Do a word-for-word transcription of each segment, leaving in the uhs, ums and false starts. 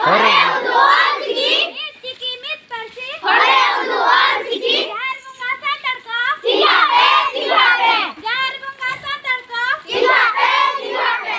ᱦᱚᱲᱮ ᱩᱫᱩᱜ ᱚᱞ ᱪᱤᱠᱤ᱾ ᱢᱤᱫ ᱪᱤᱠᱤ ᱢᱤᱫ ᱯᱟᱹᱨᱥᱤ᱾ ᱦᱚᱲᱮ ᱩᱫᱩᱜ ᱚᱞ ᱪᱤᱠᱤ᱾ ᱡᱟᱦᱮᱨ ᱵᱚᱸᱜᱟ ᱥᱟᱱᱛᱟᱲ ᱠᱚ᱾ ᱪᱤᱱᱦᱟᱹ ᱯᱮ, ᱪᱤᱱᱦᱟᱹ ᱯᱮ᱾ ᱡᱟᱦᱮᱨ ᱵᱚᱸᱜᱟ ᱥᱟᱱᱛᱟᱲ ᱠᱚ᱾ ᱪᱤᱱᱦᱟᱹ ᱯᱮ, ᱪᱤᱱᱦᱟᱹ ᱯᱮ᱾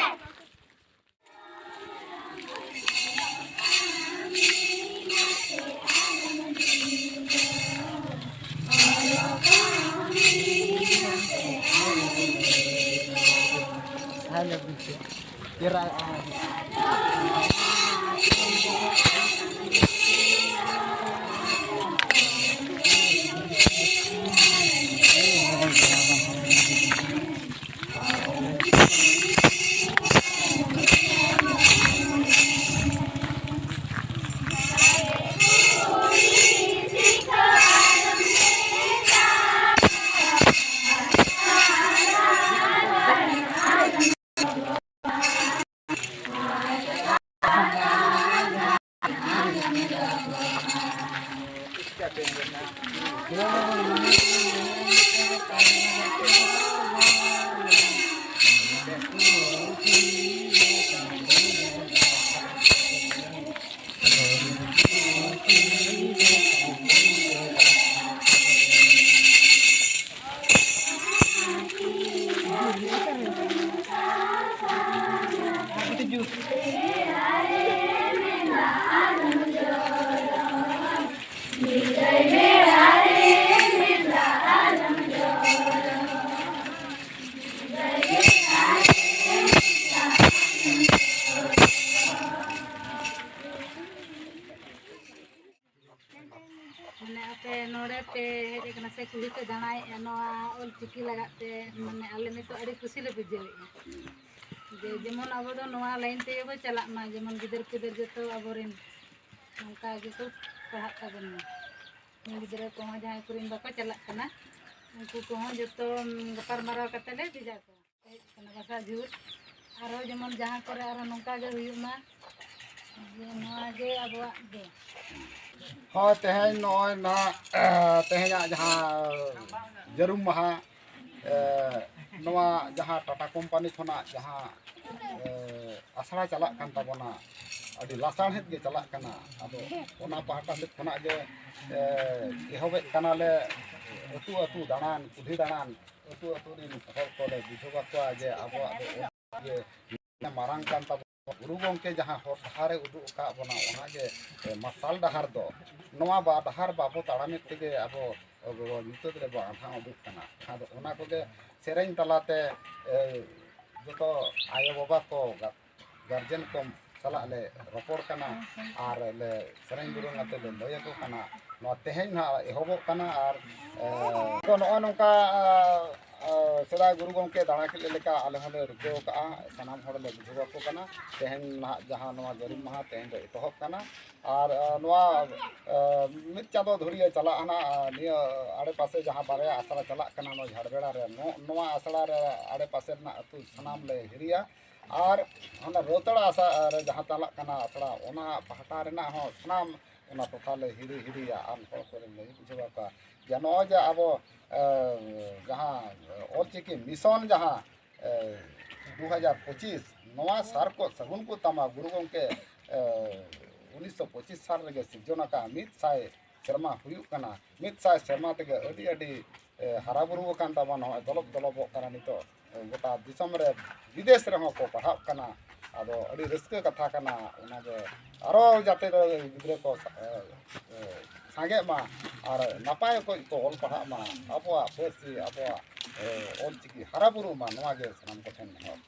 ᱢᱟᱱᱮ ᱟᱯᱮ ᱱᱚᱰᱮ ᱯᱮ ᱦᱮᱡ ᱟᱠᱟᱱᱟ ᱥᱮ ᱠᱩᱞᱦᱤ ᱯᱮ ᱫᱟᱬᱟᱭᱮᱫᱼᱟ ᱱᱚᱣᱟ ᱚᱞ ᱪᱤᱠᱤ ᱞᱟᱜᱟᱫ ᱛᱮ, ᱢᱟᱱᱮ ᱟᱞᱮ ᱱᱤᱛᱚᱜ ᱟᱹᱰᱤ ᱠᱩᱥᱤ ᱞᱮ ᱵᱩᱡᱷᱟᱹᱣᱮᱫᱼᱟ᱾ ᱡᱮ ᱡᱮᱢᱚᱱ ᱟᱵᱚ ᱫᱚ ᱱᱚᱣᱟ ᱞᱟᱭᱤᱱ ᱛᱮᱜᱮ ᱵᱚ ᱪᱟᱞᱟᱜ ᱢᱟ, ᱡᱮᱢᱚᱱ ᱜᱤᱫᱟᱹᱨ ᱯᱤᱫᱟᱹᱨ ᱡᱚᱛᱚ ᱟᱵᱚᱨᱮᱱ ᱱᱚᱝᱠᱟ ᱜᱮᱠᱚ ᱯᱟᱲᱦᱟᱜ ᱛᱟᱵᱚᱱ ᱢᱟ᱾ ᱜᱤᱫᱽᱨᱟᱹ ᱠᱚᱦᱚᱸ ᱡᱟᱦᱟᱸᱭ ᱠᱚᱨᱮᱱ ᱵᱟᱠᱚ ᱪᱟᱞᱟᱜ ᱠᱟᱱᱟ, ᱩᱱᱠᱩ ᱠᱚᱦᱚᱸ ᱡᱚᱛᱚ ᱜᱟᱯᱟᱞᱢᱟᱨᱟᱣ ᱠᱟᱛᱮ ᱞᱮ ᱵᱷᱮᱡᱟ ᱠᱚᱣᱟ᱾ ᱦᱮᱡ ᱠᱟᱱᱟ ᱵᱟᱥᱟ ᱡᱷᱩᱨ, ᱟᱨᱦᱚᱸ ᱡᱮᱢᱚᱱ ᱡᱟᱦᱟᱸ ᱠᱚᱨᱮ ᱟᱨᱦᱚᱸ ᱱᱚᱝᱠᱟ ᱜᱮ ᱦᱩᱭᱩᱜ ᱢᱟ, ᱡᱮ ᱱᱚᱣᱟ ᱜᱮ ᱟᱵᱚᱣᱟᱜ ᱫᱚ᱾ ᱦᱳᱭ, ᱛᱮᱦᱮᱧ ᱱᱚᱜᱼᱚᱭ ᱱᱟᱦᱟᱜ, ᱛᱮᱦᱮᱧᱟᱜ ᱡᱟᱦᱟᱸ ᱡᱟᱹᱨᱩᱢ ᱢᱟᱦᱟ, ᱮ, ᱱᱚᱣᱟ ᱡᱟᱦᱟᱸ ᱴᱟᱴᱟ ᱠᱳᱢᱯᱟᱱᱤ ᱠᱷᱚᱱᱟᱜ ᱡᱟᱦᱟᱸ, ᱮ, ᱟᱥᱲᱟ ᱪᱟᱞᱟᱜ ᱠᱟᱱ ᱛᱟᱵᱚᱱᱟ, ᱟᱹᱰᱤ ᱞᱟᱥᱟᱲᱦᱮᱫ ᱜᱮ ᱪᱟᱞᱟᱜ ᱠᱟᱱᱟ᱾ ᱟᱫᱚ ᱚᱱᱟ ᱯᱟᱦᱴᱟ ᱥᱮᱫ ᱠᱷᱚᱱᱟᱜ ᱜᱮ ᱮ, ᱮᱦᱚᱵᱮᱫ ᱠᱟᱱᱟᱞᱮ ᱟᱹᱛᱩ ᱟᱹᱛᱩ ᱫᱟᱬᱟᱱ, ᱠᱩᱞᱦᱤ ᱫᱟᱬᱟᱱ, ᱟᱹᱛᱩ ᱟᱹᱛᱩ ᱨᱤᱱ ᱦᱚᱲ ᱠᱚᱞᱮ ᱵᱩᱡᱷᱟᱹᱣ ᱟᱠᱚᱣᱟ ᱡᱮ ᱟᱵᱚᱣᱟᱜ ᱫᱚ ᱚᱞ ᱜᱮ ᱢᱟᱨᱟᱝ ᱠᱟᱱ ᱛᱟᱵᱚᱱᱟ᱾ ᱜᱩᱨᱩ ᱜᱚᱢᱠᱮ ᱡᱟᱦᱟᱸ ᱦᱚᱨ ᱰᱟᱦᱟᱨᱮ ᱩᱫᱩᱜ ᱟᱠᱟᱫ ᱵᱚᱱᱟ, ᱚᱱᱟᱜᱮ ᱮ, ᱢᱟᱨᱥᱟᱞ ᱰᱟᱦᱟᱨ ᱫᱚ᱾ ᱱᱚᱣᱟ ᱵᱟ ᱰᱟᱦᱟᱨ ᱵᱟᱵᱚ ᱛᱟᱲᱟᱢᱮᱫ ᱛᱮᱜᱮ ᱟᱵᱚ ᱟᱵᱚ ᱧᱩᱛᱟᱹᱛ ᱨᱮᱵᱚ ᱟᱸᱫᱷᱟ ᱩᱰᱩᱠ ᱠᱟᱱᱟ᱾ ᱟᱫᱚ ᱚᱱᱟ ᱠᱚᱜᱮ ᱥᱮᱨᱮᱧ ᱛᱟᱞᱟᱛᱮ ᱮ, ᱡᱚᱛᱚ ᱟᱭᱳᱼᱵᱟᱵᱟ ᱠᱚ, ᱜᱟ- ᱜᱟᱨᱡᱮᱱ ᱠᱚ ᱥᱟᱞᱟᱜ ᱞᱮ ᱨᱚᱯᱚᱲ ᱠᱟᱱᱟ ᱟᱨ ᱞᱮ ᱥᱮᱨᱮᱧ ᱫᱩᱨᱟᱹᱝ ᱟᱛᱮ ᱞᱮ ᱞᱟᱹᱭ ᱟᱠᱚ ᱠᱟᱱᱟ᱾ ᱱᱚᱣᱟ ᱛᱮᱦᱮᱧ ᱱᱟᱦᱟᱜ ᱮᱦᱚᱵᱚᱜ ᱠᱟᱱᱟ ᱟᱨ ᱮ, ᱛᱚ ᱱᱚᱜᱼᱚᱭ ᱱᱚᱝᱠᱟ ᱮ, ᱥᱮᱫᱟᱭ ᱜᱩᱨᱩ ᱜᱚᱢᱠᱮ ᱫᱟᱬᱟ ᱠᱮᱫ ᱞᱮᱠᱟ ᱟᱞᱮ ᱦᱚᱸᱞᱮ ᱨᱤᱠᱟᱹ ᱟᱠᱟᱫᱼᱟ᱾ ᱥᱟᱱᱟᱢ ᱦᱚᱲ ᱞᱮ ᱵᱩᱡᱷᱟᱹᱣ ᱟᱠᱚ ᱠᱟᱱᱟ᱾ ᱛᱮᱦᱮᱧ ᱱᱟᱦᱟᱜ ᱡᱟᱦᱟᱸ ᱱᱚᱣᱟ ᱡᱟᱹᱨᱩᱢ ᱢᱟᱦᱟ ᱛᱮᱦᱮᱧ ᱫᱚ ᱮᱛᱚᱦᱚᱵ ᱠᱟᱱᱟ ᱟᱨ ᱮ, ᱱᱚᱣᱟ ᱮ, ᱢᱤᱫ ᱪᱟᱸᱫᱚ ᱫᱷᱩᱨᱤᱭᱟᱹ ᱪᱟᱞᱟᱜᱼᱟ ᱱᱟᱦᱟᱜ᱾ ᱟᱨ ᱱᱤᱭᱟᱹ ᱟᱲᱮᱯᱟᱥᱮ ᱡᱟᱦᱟᱸ ᱵᱟᱨᱭᱟ ᱟᱥᱲᱟ ᱪᱟᱞᱟᱜ ᱠᱟᱱᱟ ᱱᱚᱣᱟ ᱡᱷᱟᱲᱵᱮᱲᱟ ᱨᱮ, ᱱᱚ- ᱱᱚᱣᱟ ᱟᱥᱲᱟ ᱨᱮ ᱟᱲᱮᱯᱟᱥᱮ ᱨᱮᱱᱟᱜ ᱟᱹᱛᱩ ᱥᱟᱱᱟᱢ ᱞᱮ ᱦᱤᱨᱤᱭᱟ᱾ ᱟᱨ ᱚᱱᱟ ᱨᱟᱹᱛᱟᱲᱟ ᱟᱥᱲᱟ ᱨᱮ ᱡᱟᱦᱟᱸ ᱪᱟᱞᱟᱜ ᱠᱟᱱᱟ ᱟᱥᱲᱟ, ᱚᱱᱟ ᱯᱟᱦᱴᱟ ᱨᱮᱱᱟᱜ ᱦᱚᱸ ᱥᱟᱱᱟᱢ ᱚᱱᱟ ᱴᱚᱴᱷᱟ ᱞᱮ ᱦᱤᱨᱤ ᱦᱤᱨᱤᱭᱟ ᱟᱨ ᱦᱚᱲ ᱠᱚᱨᱮ ᱞᱮ ᱵᱩᱡᱷᱟᱹᱣ ᱟᱠᱚᱣᱟ ᱡᱮ ᱱᱚᱜᱼᱚᱭ ᱡᱮ ᱟᱵᱚ ᱮ, ᱡᱟᱦᱟᱸ ᱚᱞᱪᱤᱠᱤ ᱢᱤᱥᱚᱱ ᱡᱟᱦᱟᱸ ᱮ, ᱫᱩ ᱦᱟᱡᱟᱨ ᱯᱚᱸᱪᱤᱥ, ᱱᱚᱣᱟ ᱥᱟᱨ ᱠᱚ ᱥᱟᱹᱜᱩᱱ ᱠᱚ ᱛᱟᱢᱟ ᱜᱩᱨᱩ ᱜᱚᱢᱠᱮ ᱮ, ᱩᱱᱤᱥᱥᱚ ᱯᱚᱸᱪᱤᱥ ᱥᱟᱞ ᱨᱮᱜᱮ ᱥᱤᱨᱡᱚᱱ ᱟᱠᱟᱫ ᱢᱤᱫ ᱥᱟᱭ ᱥᱮᱨᱢᱟ ᱦᱩᱭᱩᱜ ᱠᱟᱱᱟ᱾ ᱢᱤᱫ ᱥᱟᱭ ᱥᱮᱨᱢᱟ ᱛᱮᱜᱮ ᱟᱹᱰᱤ ᱟᱹᱰᱤ ᱮ, ᱦᱟᱨᱟ ᱵᱩᱨᱩ ᱟᱠᱟᱱ ᱛᱟᱵᱚᱱᱟ, ᱱᱚᱜᱼᱚᱭ ᱫᱚᱞᱚᱵ ᱫᱚᱞᱚᱵᱚᱜ ᱠᱟᱱᱟ ᱱᱤᱛᱚᱜ᱾ ᱮ, ᱜᱚᱴᱟ ᱫᱤᱥᱚᱢ ᱨᱮ ᱵᱤᱫᱮᱥ ᱨᱮᱦᱚᱸ ᱠᱚ ᱯᱟᱲᱦᱟᱜ ᱠᱟᱱᱟ᱾ ᱟᱫᱚ ᱟᱹᱰᱤ ᱨᱟᱹᱥᱠᱟᱹ ᱠᱟᱛᱷᱟ ᱠᱟᱱᱟ᱾ ᱚᱱᱟᱜᱮ ᱟᱨᱚ ᱡᱟᱛᱮ ᱫᱚ ᱜᱤᱫᱽᱨᱟᱹ ᱠᱚ ᱥᱟ- ᱮ, ᱮ, ᱥᱟᱸᱜᱮᱜ ᱢᱟ ᱟᱨ ᱱᱟᱯᱟᱭ ᱚᱠᱚᱡ ᱠᱚ ᱚᱞ ᱯᱟᱲᱦᱟᱜ ᱢᱟ, ᱟᱵᱚᱣᱟᱜ ᱯᱟᱹᱨᱥᱤ, ᱟᱵᱚᱣᱟᱜ ᱮ, ᱚᱞᱪᱤᱠᱤ ᱦᱟᱨᱟ ᱵᱩᱨᱩᱜ ᱢᱟ, ᱱᱚᱣᱟ ᱜᱮ ᱥᱟᱱᱟᱢ ᱠᱚᱴᱷᱮᱱ ᱱᱮᱦᱚᱨ᱾